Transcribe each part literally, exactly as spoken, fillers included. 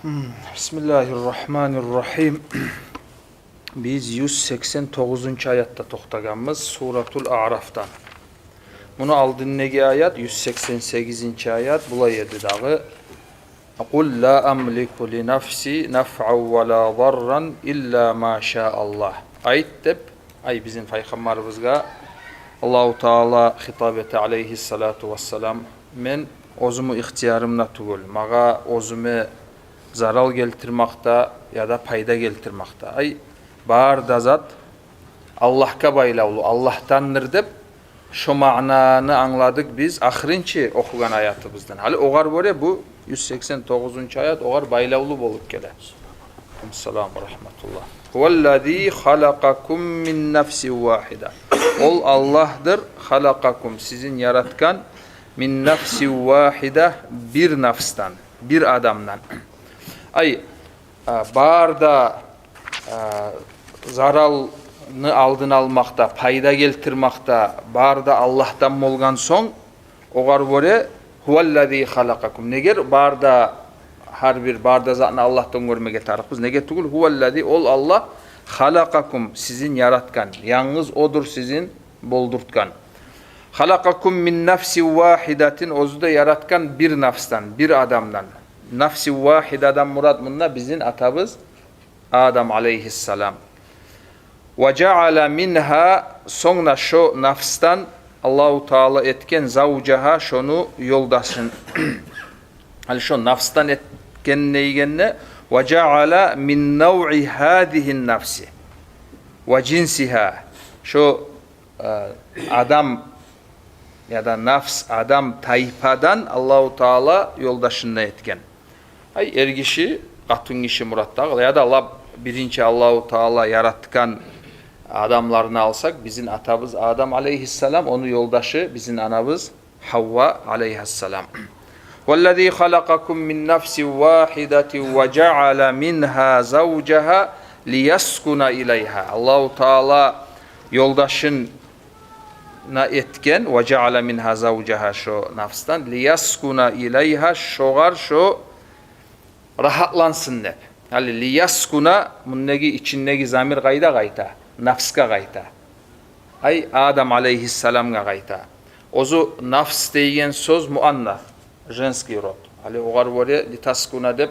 Бисмиллагьи ррагьмани ррагьим. Биз юз сексен тогъузунчу аятда токътагъанбыз, Суратул Аърафдан. Муну алдындагъы аят, юз сексен сегизинчи аят, булай эди дагъы: «Къул ла амлику ли нафси нафъан ва ла зарран илла ма ша Аллагь». Айт деп, ай, бизин пайхаммарыбызгъа Аллагьу Таала хитап эте, алейгьиссалату вассалам: «Мен оьзюмню ихтиярымда тюгюл магъа оьзюме зарал гелтирмакъда яда пайда гелтирмакъда». Ай, бары да зат Аллагьгъа байлавлу, Аллагьдандыр деп, шо маънаны англадыкъ биз ахырынчы охугъан аятыбыздан. Гьали огъар гёре бу юз сексен тогъузунчу аят огъар байлавлу болуп геле. Ассаламу рагьматуллагь. «Гьуваллази халакъакум мин нафсин вагьида». Ол Аллагьдыр, халакъакум, сизин яратгъан, мин нафсин вагьида, бир нафсдан, бир адамдан. Ай, а, бары да, а, заралны алдын алмакъда, пайда гелтирмакъда бары да Аллагьдан болгъан сонг, огъар гёре «Гьуваллази халакъакум». Неге бары да, гьар бир бары да затны Аллагьдан гёрмеге тарыкъбыз? Неге тюгюл, «Гьуваллази», ол Аллагь, «халакъакум», сизин яратгъан, янгыз одур сизин болдуртгъан. «Халакъакум мин нафсин вагьидатин», оьзю де яратгъан бир нафсдан, бир адамдан. Нафсин вагьидадан мурат мунда бизин атабыз Адам алейгьиссалам. «Ва жаъала мингьа», сонг да шо нафсдан Аллагьу Таала этген, «завжагьа», шону ёлдашын. Гьали шо нафсдан этген дегенде, «ва жаъала мин навъи гьазигьин нафси ва жинсигьа», шо, э, адам яда нафс, адам тайпадан Аллагьу Таала ёлдашын да этген. Ай, эргиши, къатынгиши мурат дагъы. Яда лап биринчи Аллагьу Таала яратгъан адамланы алсакъ, бизин атабыз Адам алейгьиссалам, ону ёлдашы бизин анабыз Гьавва алейгьиссалам. «Гьуваллази халакъакум мин нафсин вагьидатин ва жаъала мингьа завжагьа лияскуна илайгьа». Аллагьу Таала ёлдашын да этген, «ва жаъала мингьа завжагьа», шо нафсдан, «лияскуна илайгьа», шогъар шо рагьатлансын деп. Гьали «лияскуна», мундагъы ичиндеги замир къайда къайта? Нафсгъа къайта. Ай, Адам алейгьиссаламгъа къайта. Оьзю нафс деген сёз муаннас, женский род. Гьали огъар гёре «литаскуна» деп,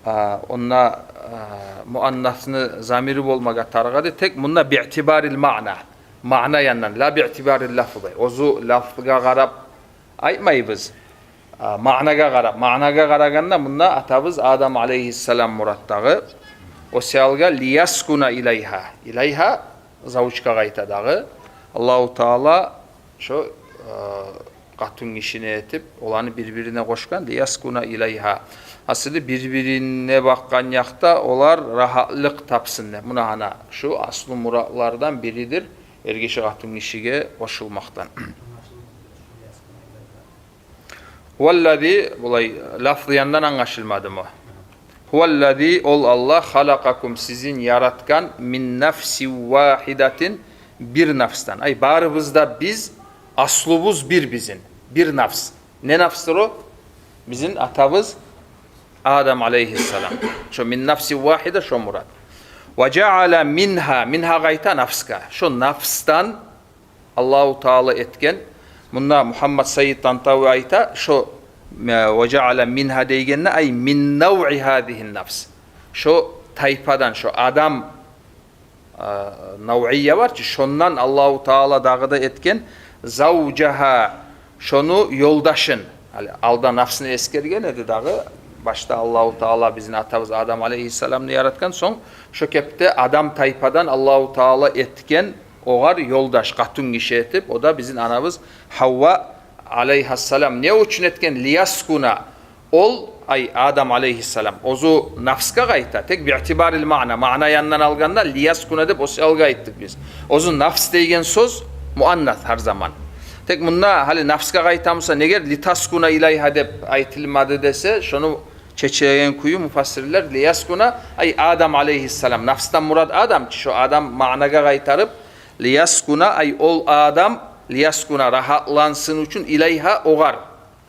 а, онда, а, муаннасны замири болмагъа тарыкъ эди. Тек мунда биътибарил маъна, маъна яндан, ла биътибарил лафзи. Оьзю лафзгъа къарап айтмайбыз. А, маънагъа къарап, маънагъа къарагъанда мунда атабыз Адам алейгьиссалам мурат дагъы. О саялгъа «лияскуна илайгьа». Илайгьа, завжгъа къайта дагъы. Аллагьу Таала шо, а, къатынгишини этип, оланы бир-бирине къошгъан, «лияскуна илайгьа». Аслу бир-бирине бакъгъан якъда олар рагьатлыкъ тапсын деп. Муна гьана шу аслу муратлардан биридир, эргиши къатынгишиге къошулмакъдан. «Гьуваллази», булай лафзы яндан англашылмадымы? «Гьуваллази», ол Аллагь, «халакъакум», сизин яратгъан, «мин нафсин вагьидатин», бир нафсдан. Ай, барыбыз да биз, аслубуз бир бизин, бир нафс. Не нафсдыр о? Бизин атабыз Адам алейгьиссалам. Шо «мин нафсин вагьида», шо мурат. «Ва жаъала мингьа», мингьа къайта нафсгъа. Шо нафсдан Аллагьу Таала этген. Мунда Мугьаммад Саид Тантави айта, шо, э, «ва жаъала мингьа» дегенде, ай, «мин навъи гьазигьин нафс». Шо тайпадан, шо адам, э, навъия бар чы, шондан Аллагьу Таала дагъы да этген «завжагьа», шону ёлдашын. Гьали алда нафсны эсгерген эди дагъы. Башда Аллагьу Таала бизин атабыз Адам алейгьиссаламны яратгъан, сонг шо кепде адам тайпадан Аллагьу Таала этген огъар ёлдаш, къатынгиши этип, о да бизин анабыз Гьавва алейгьиссалам. Не учун этген? «Лияскуна». Ол, ай, Адам алейгьиссалам, оьзю нафсгъа къайта. Тек биътибарил маъна, маъна яндан алгъанда «лияскуна» деп о саялгъа айтдыкъ биз. Оьзю нафс деген сёз муаннас гьар заман. Тек мунда гьали нафсгъа къайта буса, неге «литаскуна илайгьа» деп айтылмады десе, шону чечеген кюю муфассирлер, «лияскуна», ай, Адам алейгьиссалам, нафсдан мурат Адам чы, шо адам маънагъа къайтарып, «лияскуна», ай, ол адам, «лияскуна», рагьатлансын учун, «илайгьа», огъар.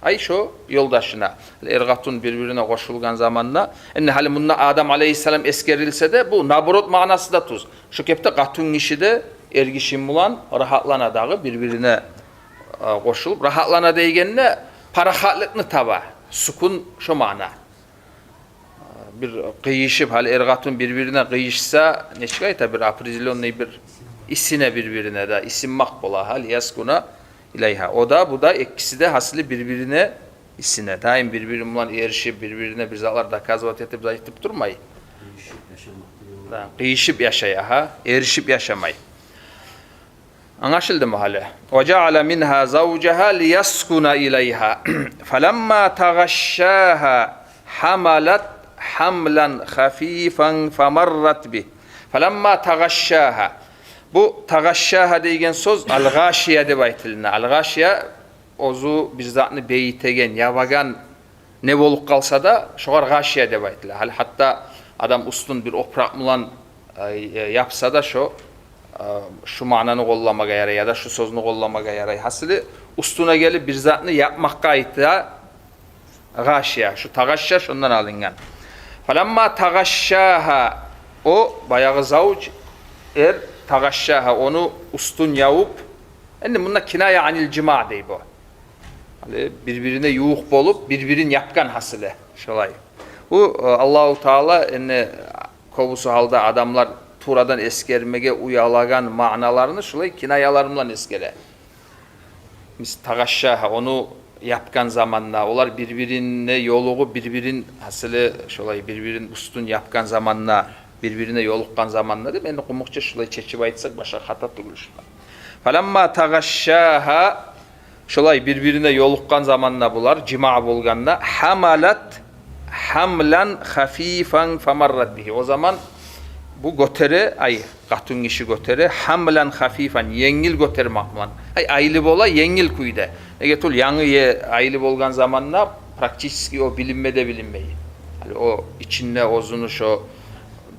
Ай, шо ёлдашына. Эр-къатын бир-бирине къошулгъан заманда, энни гьали мунда Адам алейгьиссалам эсгерилсе де, бу наоборот маънасы да тюз. Шо кепде къатынгиши де эргиши булан рагьатлана дагъы, бир-бирине, э, къошулуп, рагьатлана дегенде, парахатлыкъны таба. Сукун шо маъна. Бир къыйышып, гьали эр-къатын бир-бирине къыйышса, нечик айта, бир определённый бир исине бир-бирине де, исинмакъ бола, гьали яскуна илайгьа. О да, бу да, экиси де гьасили бир-бирине исине. Дайым бир-бири булан эришип, бир-бирине бир затлар доказывать этип, зат этип турмай. Къыйышып яшамакъ деген. Да, къыйышып яшай, агьа, эришип яшамай. Англашылдымы гьали? Ва жаала мингьа завжагьа лияскуна илайгьа. Фаламма тагъашшагьа гьамалат гьамлан хафифан фамаррат бигь. Фаламма тагъашшагьа. Бу тагъашшагьа деген сёз аль-гъашия деп айтылына. Аль-гъашия оьзю бир затны бейтеген, ябагъан не болуп къалса да, шогъар гъашия деп айтыла. Гьали гьатта адам уьстюн бир опуракъ булан, э, япса да, шо, э, шу маънаны къолламагъа ярай, яда шу сёзню къолламагъа ярай. Гьасили, уьстюне гелип бир затны япмакъгъа айта гъашия. Шу тагъашша шондан алынгъан. Фаламма тагъашшагьа, о баягъы завж эр, тагъашшагьа, ону уьстюн явуп, энни мунда киная аниль жимаъ дей бу. Гьали бир-бирине ювукъ болуп, бир-бирин япгъан гьасили. Шолай. Бу, э, Аллагьу Таала, энни кёбюсю гьалда адамлар туврадан эсгермеге уялагъан маъналаны шолай кинаялар булан эсгере. Мис-, тагъашшагьа, ону япгъан заманда, олар бир-бирине ёлугъуп, бир-бирин, гьасили, шолай бир-бирин уьстюн япгъан заманда, бир-бирине ёлукъгъан заманда деп, энни къумукъча шолай чечип айтсакъ, башгъа хата тюгюл шунда. Фаламма тагъашшагьа, шолай бир-бирине ёлукъгъан заманда булар, жимаъ болгъанда, гьамалат гьамлан хафифан фамаррат бигьи. О заман бу гётере, ай, къатынгиши гётере, гьамлан хафифан, енгил гётермек булан. Ай, айлы бола, енгил кюйде. Неге тюгюл, янгы е-, айлы болгъан заманда практически о билинме де билинмей. Гьали о ичинде оьзюню шо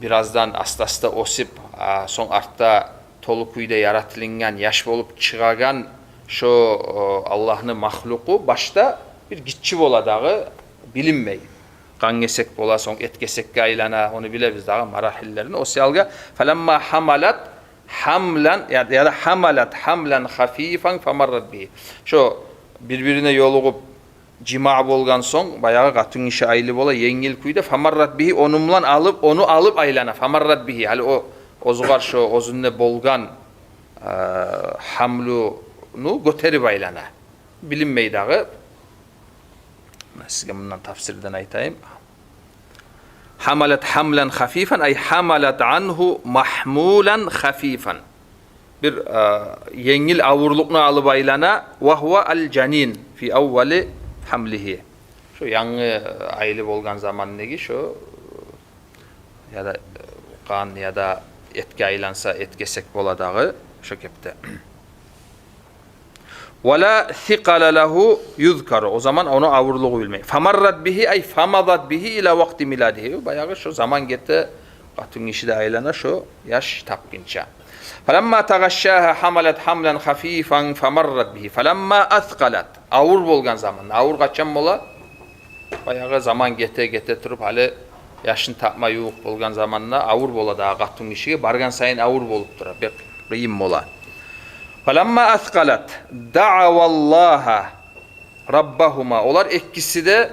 бираздан аста-аста оьсюп, а, сонг артда толу кюйде яратылынгъан, яш болуп чыгъагъан шо, о, Аллагьны махлукъу башда бир гиччи бола дагъы, билинмей. Къан гесек бола, сонг эт гесекге айлана, ону билебиз дагъы марагьиллерин. О саялгъа, фаламма гьамалат гьамлан, я, яда гьамалат гьамлан хафифан фамаррат бигьи. Шо бир-бирине ёлугъуп, жимаъ болгъан сонг, баягъы къатынгиши айлы бола, енгил кюйде, фамаррат бигьи, ону булан алып, ону алып айлана, фамаррат бигьи. Гьали о, оьзюгер шо оьзюнде болгъан, э, гьамлуну гётерип айлана. Билинмей дагъы. Мен сизге мундан тафсирден айтайым. Гьамалат гьамлан хафифан, ай гьамалат ангьу магьмулан хафифан. Бир, э, енгил авурлукъну алып айлана, ва гьува аль-жанин фи аввали гьамлигьи. Шо янгы, э, айлы болгъан замандагъы шо, э, яда, э, къан, яда этге айланса, эт гесек бола дагъы, шо кепде. Ва ла сикъала лагьу юзкару. О заман ону авурлугъу билмей. Фамаррат бигьи, ай фамадат бигьи ила вакъти миладигьи. Баягъы шо заман гете, къатынгиши де айлана шо яш тапгъынча. Фаламма тагъашшагьа гьамалат гьамлан хафифан фамаррат бигьи. Фаламма аскъалат. Авур болгъан заман. Авур къачан бола? Баягъы заман гете-гете туруп, гьали яшын тапма ювукъ болгъан заманда авур бола дагъы къатынгишиге, баргъан сайын авур болуп тура, бек къыйын бола. Фаламма аскъалат даъаваллагьа раббагьума. Олар экиси де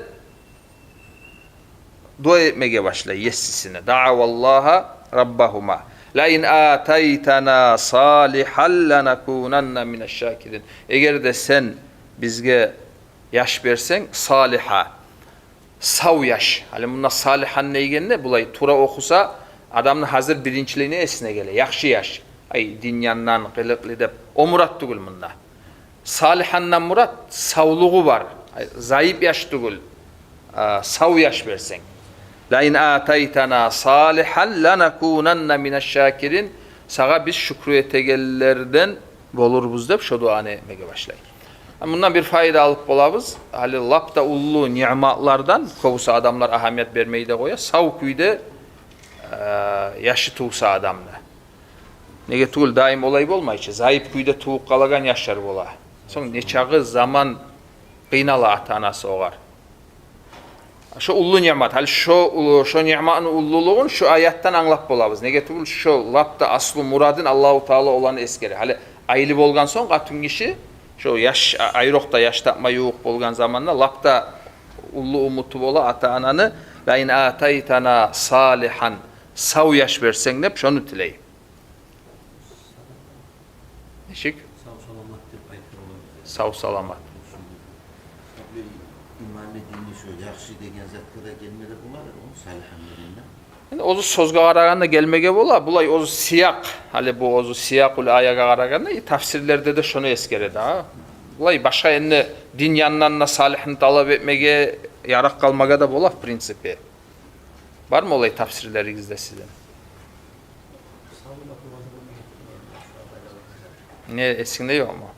дуа этмеге башлай есисине. Даъаваллагьа раббагьума. Лаин атайтана салигьан ланакунанна минаш-шакирин. Эгер де сен бизге яш берсенг, салигьа, сав яш. Гьали мунда салигьан дегенде, булай тувра охуса, адамны гьазир биринчилей не эсине геле? Яхшы яш. Ай, дин яндан къылыкълы деп. О мурат тюгюл мунда. Салигьандан мурат савлугъу бар, ай, зайып яш тюгюл, а, сав яш берсенг. Лаин атайтана салигьан ланакунанна минаш-шакирин. Сагъа биз шюкюр этегенлерден болурбуз деп, шо дуаны этмеге башлай. Мундан бир пайда алып болабыз. Гьали лап да уллу ниъматлардан, кёбюсю адамлар агьамият бермей де къоя, сав кюйде, э, яшы тувса адамны. Неге тюгюл, дайым олай болмай чы, зайып кюйде тувуп къалагъан яшлар бола. Сонг нечакъы заман къыйнала ата-анасы огъар. Шо уллу ниъмат. Гьали шо уллу, шо ниъматны уллулугъун шо аятдан англап болабыз. Неге тюгюл, шо лап да аслу мурадын Аллагьу Таала оланы эсгере. Гьали айлы болгъан сонг къатын гиши, шо яш, а-, айрокъда яш тапма ювукъ болгъан заманда лап да уллу умуту бола ата-ананы: «Ла ин атайтана салигьан», сав яш берсенг деп, шону тилей. Нечик? Сав-саламат деп айтып боламыз. Сав-саламат. Иманы, дини шо яхшы деген затгъа да гелмеге болар, ону салигьан дегенде. Энди оьзю сёзге къарагъанда гелмеге бола, булай оьзю сиякъ, гьали бу оьзю сиякъул аягъа къарагъанда, и тафсирлерде де шону эсгере да. Булай башгъа энди дин янындан да салигьни талап этмеге, ярап къалмагъа да бола, в принципе. Бармы олай тафсирлеригизде сизин? Не, эсингде ёкъму?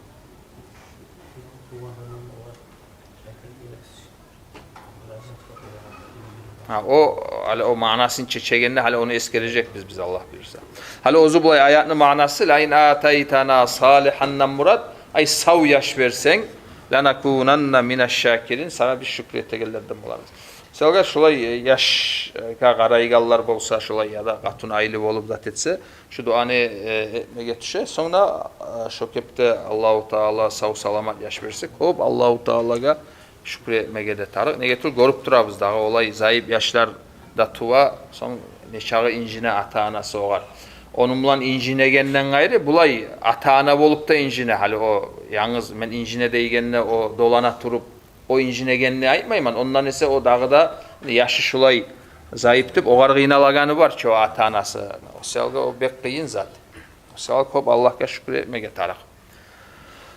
Гьа, о, гьали о маънасын чечегенде, гьали ону эсгережекбиз биз, Аллагь буюрса. Гьали оьзю булай аятны маънасы: «Ла ин атайтана салигьандан» мурат, ай, сав яш берсенг, «ланакунанна минаш-шакирин», сагъа биз шюкюр этегенлерден боларбыз. Мисалгъа, шулай, э, яшгъа къарайгъанлар болса, шулай, яда къатын айлы болуп зат этсе, шу дуаны, э, этмеге тюше. Сонг да, э, шо кепде Аллагьу Таала сав-саламат яш берсе, кёп Аллагьу Таалагъа шюкюр этмеге де тарыкъ. Неге тюгюл, гёрюп турабыз дагъы, олай зайып яшлар да тува, сонг нечакъы инжине ата-анасы огъар. Ону булан инжинегенден къайры, булай ата-ана болуп да инжине. Гьали о янгыз мен инжине дейгенде, о долана туруп, о инжинегенни айтмайман. Ондан эсе о дагъы да, яшы шулай зайып деп, огъар къыйналагъаны бар чы о ата-анасы. О саялгъа о бек къыйын зат. О саялгъа кёп Аллагьгъа шюкюр этмеге тарыкъ.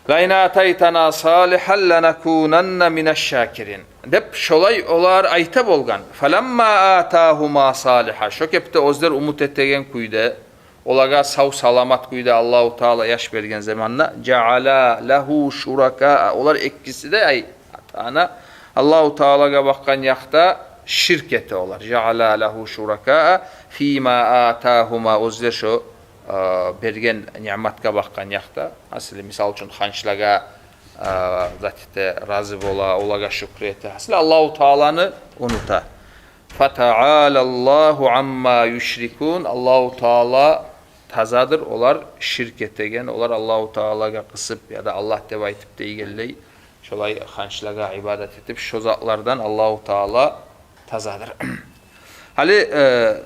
«Ла ин атайтана салигьан ланакунанна минаш-шакирин» деп, шолай олар айта болгъан. «Фаламма атагьума салигьа». Шо кепде оьзлер умут этеген кюйде, олагъа сав-саламат кюйде Аллагьу Таала яш берген заманда, «жаъала лагьу шуракаа», олар экиси де, ай, ата-ана, Аллагьу Таалагъа бакъгъан якъда ширк эте олар. «Жаъала лагьу шуракаа фима атагьума», оьзлер шо, э, берген ниъматгъа бакъгъан якъда. Асли, мисал учун, ханчлагъа, э, зат эте, рази бола, олагъа шюкюр эте. Асли, Аллагьу Тааланы унута. «Фатаалаллагьу амма юшрикун». Аллагьу Таала тазадыр олар ширк этеген, олар Аллагьу Таалагъа къысып, яда Аллагь деп айтып дейгенлей, шолай ханчлагъа ибадат этип, шо затлардан Аллагьу Таала тазадыр. Гьали, э,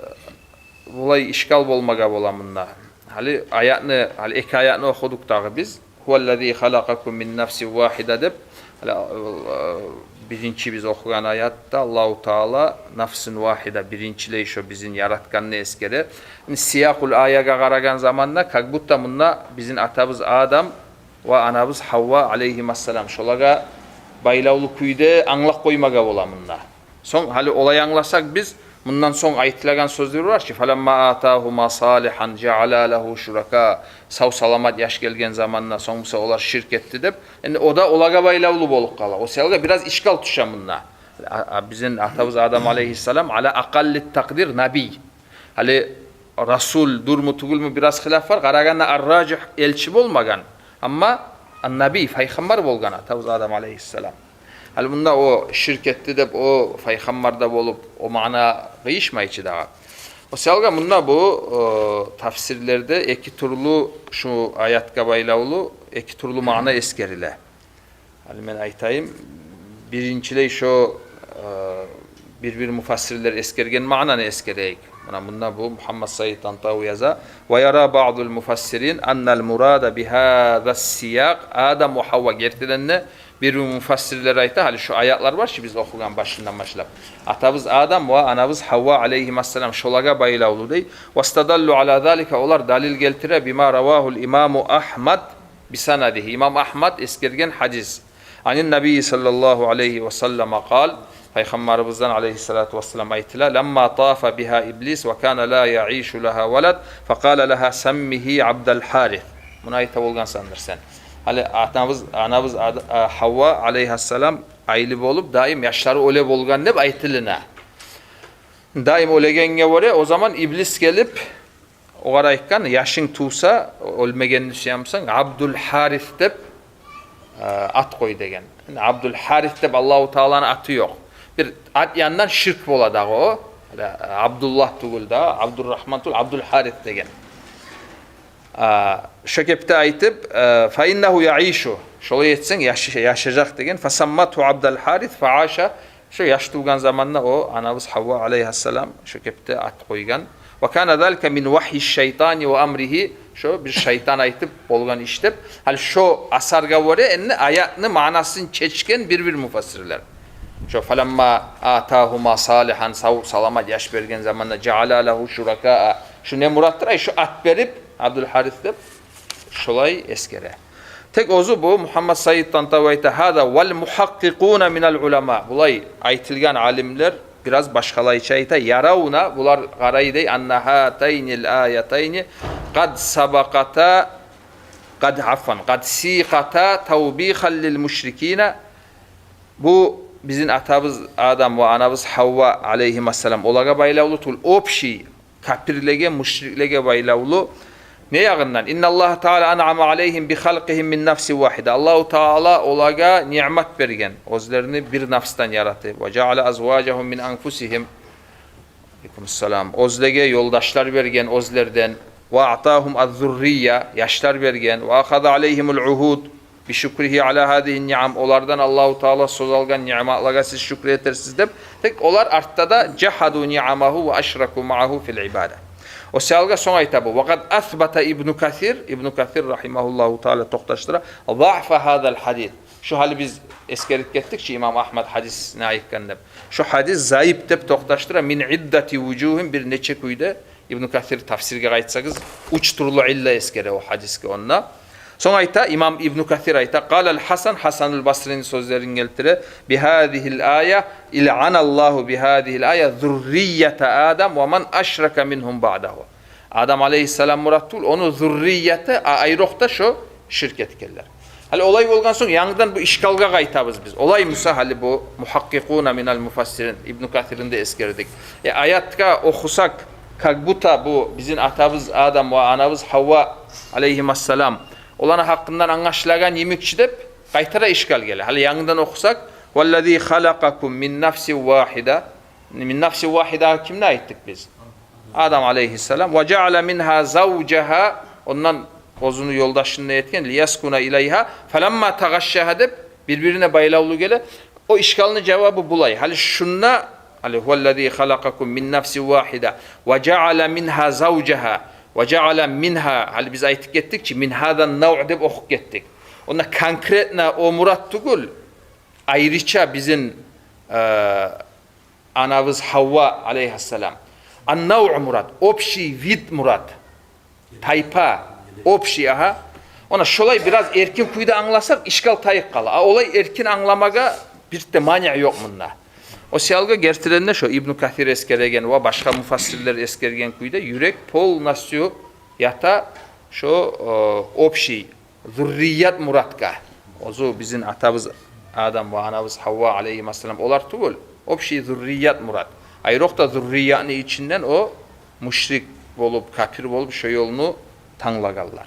булай ишкал болмагъа бола мунда. Гьали аятны, гьали эки аятны охудукъ дагъы биз. «Гьуваллази халакъакум мин нафсин вагьида» деп. Гьали, э, биринчи биз охугъан аятда Аллагьу Таала нафсин вагьида, биринчилей шо бизин яратгъанны эсгере. Энди сиякъул аягъа къарагъан заманда, как будто мунда бизин атабыз Адам ва анабыз Гьавва алейгьимассалам, шолагъа байлавлу кюйде англап къоймагъа бола мунда. Сонг, гьали олай англасакъ биз, мундан сонг айтылагъан сёзлер бар чы: «Фаламма атагьума салигьан жаъала лагьу шуракаа», сав-саламат яш гелген заманда, сонг буса олар ширк этди деп. Энди о да олагъа байлавлу болуп къала. О саялгъа бираз ишкал тюше мунда. А, а, бизин атабыз Адам алейгьиссалам, ала акъалли такъдир, набий. Гьали расул дюрмю, тюгюлмю, бираз хилаф бар. Къарагъанда, ар-ражигь, элчи болмагъан. Амма ан-набий, пайхаммар болгъан атабыз Адам алейгьиссалам. Гьали мунда о ширк этди деп, о пайхаммар да болуп, о маъна къыйышмай чы дагъы. О саялгъа мунда бу, э, тафсирлерде эки тюрлю, шу аятгъа байлавлу эки тюрлю маъна эсгериле. Гьали мен айтайым, биринчилей шо, э, бир-бир муфассирлер эсгерген маънаны эсгерейик. Муна мунда бу Мугьаммад Саид Тантави яза: «Ва яра баъдул муфассирин аннал мурада бигьаза сиякъ Адам ва Гьавва». Гертиден де, бир-бир муфассирлер айта, гьали шу аятлар бар чы биз охугъан башындан башлап, атабыз Адам ва анабыз Гьавва алейгьимассалам, шолагъа байлавлу дей. «Вастадаллу ала залика», олар далил гелтире, «бима равагьул имаму Агьмад бисанадигьи», имам Агьмад эсгерген гьадис. «Анин набий саллаллагьу алайгьи ва саллама къал», пайхаммарыбыздан алайгьиссалату вассалам айтыла: «Ламма тафа бигьа иблис ва кана ла яишу лагьа валад, факъала лагьа: саммигьи Абдал Гьарис». Муну айта болгъансандыр сен. Гьали атабыз, анабыз Ад-, а, Гьавва алайгьиссалам айлы болуп, даим яшлары оьле болгъан деп айтылына. Даим оьлегенге гёре, о заман иблис гелип, огъар айтгъан: «Яшынг тувса, оьлмегенни сюемисен, Абдул Гьарис деп э, ат къой деген. Абдул Харис деп Аллагьу Тааланы аты ёкъ. Бир ат янындан ширк бола дагъы о. Гьали, э, Абдуллагь тюгюл да, Абдуррагьман тюгюл, Абдул Харис деген. А, шо кепде айтып, э, «Фа иннагьу яишу», шолай этсенг, яш-, яшажакъ деген. «Фасамматгьу Абдул Харис фааша». Шо яш тувгъан заманда о анабыз Гьавва алайгьиссалам шо кепде ат къойгъан. «Ва кана залика мин вагьйи шайтани ва амригьи». Шо бир шайтан айтып болгъан иш деп. Гьали шо асаргъа гёре энни аятны маънасын чечген бир-бир муфассирлер. Шо «фаламма атагьума салигьан», сав-саламат яш берген заманда, «жаала лагьу шуракаа». Шу не муратдыр? Ай, шу ат берип, Абдул Харис деп, шолай эсгере. Тек оьзю бу Мугьаммад Саид Тантави айта: «Гьаза вал мугьакъкъикъуна минал улама». Булай айтылгъан алимлер бираз башгъалайча айта. «Яравна», булар къарай дей, «анна гьатайнил аятайни къад сабакъата, къад, афван, къад сикъата тавбихан лил мушрикина». Бу бизин атабыз Адам ва анабыз Гьавва алайгьимассалам, олагъа байлавлу тюгюл, общий капирлеге, мушриклеге байлавлу. Не ягъындан? «Инналлагьа таала анъама алайгьим би халкъигьим мин нафсин вагьида». Аллагьу Таала олагъа ниъмат берген, оьзлерин бир нафсдан яратып. «Ва жаала азважагьум мин анфусигьим». Алейкумуссалам. Оьзлеге ёлдашлар берген оьзлерден. «Ва атагьум аз-зуррия», яшлар берген. «Ва ахаза алайгьимул угьуд би шукригьи ала гьазигьин ниъам». Олардан Аллагьу Таала сёз алгъан ниъматлагъа сиз шюкюр этерсиз деп. Тек олар артда да «жагьаду ниъамагьу ва ашраку магьагьу фил ибада». О саялгъа сонг айта бу. «Ва къад асбата Ибну Касир», Ибну Касир рагьимагьуллагьу таала токъташдыра, «загьфа гьазал гьадис». Шо гьали биз эсгерип гетдик чи, имам Агьмад гьадисни айтгъан деп. Шо гьадис заиф деп токъташдыра, «мин иддати вужугьин», бир нече кюйде. Ибну Касир тафсирге къайтсагъыз, уьч тюрлю илла эсгере о гьадисге онда. Сонг айта, имам Ибну Касир айта: «Къалал Гьасан», Гьасанул Басрини сёзлерин гелтире, «би гьазигьил ая, илъаналлагьу би гьазигьил ая зуррията Адам ва ман ашрака мингьум баъдагьу». Адам алайгьиссалам мурат тюгюл, ону зуррияты, а айрокъда шо ширк этгенлер. Гьали олай болгъан сонг, янгыдан бу ишкалгъа къайтабыз биз. Олай буса, гьали бу мугьакъкъикъуна минал муфассирин, Ибну Касирни де эсгердик. Э, аятгъа охусакъ, как будто бу бизин атабыз Адам ва анабыз Гьавва алайгьимассалам, оланы гьакъындан англашылагъан йимикчи деп, къайтара ишкал геле. Гьали янгыдан охусакъ: «Валлази халакъакум мин нафсин вагьида». Мин нафсин вагьида кимни айтдыкъ биз? Адам алайгьиссалам. «Ва жаала мингьа завжагьа», ондан оьзюню ёлдашын да этген, «лияскуна илайгьа, фаламма тагъашшагьа» деп, бир-бирине байлавлу геле. О ишкалны жавабы булай. Гьали шунда, гьали, «Гьуваллази халакъакум мин нафсин вагьида, ва жаала мингьа завжагьа, ва жаала мингьа», гьали биз айтып гетдик чи, «мин гьазан навъ» деп охуп гетдик. Онда конкретно о мурат тюгюл, айрыча бизин, э, анабыз Гьавва алайгьиссалам. Ан-навъ мурат, общий вид мурат. Тайпа, общий, агьа. Она шолай бираз эркин кюйде англасакъ, ишкал тайып къала. А олай эркин англамагъа бир де маниъ ёкъ мунда. О саялгъа гертиден де шо Ибну Касир эсгереген ва башгъа муфассирлер эсгерген кюйде юрек полностью ята шо, э, общий зуррият муратгъа. Оьзю бизин атабыз Адам ва анабыз Гьавва алайгьимассалам олар тюгюл, общий зуррият мурат. Айрокъда зурриятны ичинден о мушрик болуп, капир болуп, шо ёлну танглагъанлар.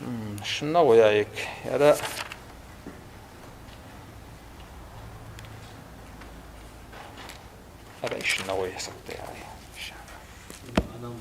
Гьм, шунда къояйыкъ. Яда, яда шунда къоясакъ да ярай. Адам